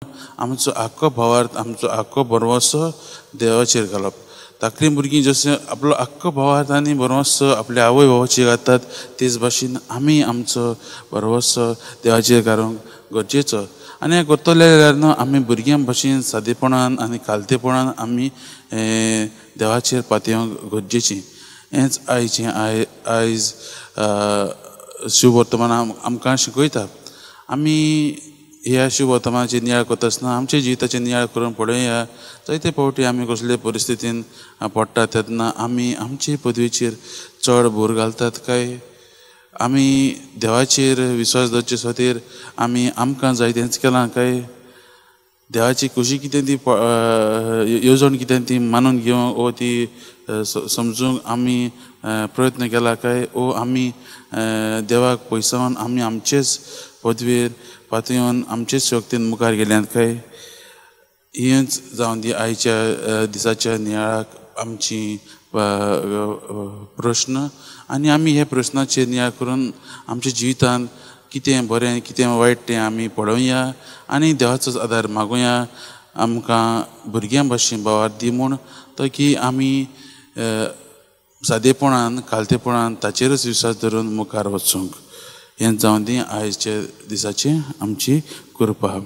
आमचो आख्खो भावार्थ, आमचो आख्खो भरवंसो देवाचेर घालप। धाकलीं भुरगीं जशें आपलो आख्खो भावार्थ आनी भरवंसो आपल्या आवय बाबाचेर घालतात तेच भाशेन आमी आमचो भरवंसो देवाचेर घालूंक गरजेचो। आनी हें करतले जाल्यार न्हू आमी भुरग्यां भाशेन सादेपणान आनी खालतेपणान आमी देवाचेर पातयेवंक गरजेचें। हेंच आयचें आयज शुभवर्तमान आमकां शिकयता। आमी ह्या शुभवर्तमानाचेर नियाळ करता आसतना आमच्या जिविताचेर नियाळ करून पळोवया। जायते फावटी आमी कसले परिस्थितीन पडटा तेन्ना आमी आमचे पदवेचेर चड भर घालतात काय आमी देवाचेर विश्वास दवरचे खातीर आमी आमकां जाय तेंच केलां काय देवाची खुशी कितें ती येवजण कितें ती मानून घेवंक ओ ती समजूंक आमी प्रयत्न केला काय ओ आमी देवाक पयसावन आमी आमचेच पदवेर पातयेवन आमचेच शक्तीन मुखार गेल्यात काय। हेंच जावन दी आयच्या दिसाच्या नियाळाक आमची प्रश्न आनी आमी हे प्रश्नाचेर नियाळ करून आमच्या जिवितांत कितें बरें कितें वायट तें आमी पळोवया आनी देवाचोच आदार मागुया आमकां भुरग्यां भाशेन भावार्थ दी म्हूण, ताकी आमी सादेपणान खालतेपणान ताचेरच विश्वास धरून मुखार वचूंक। हें जावन दी आयच्या दिसाची आमची कृपा।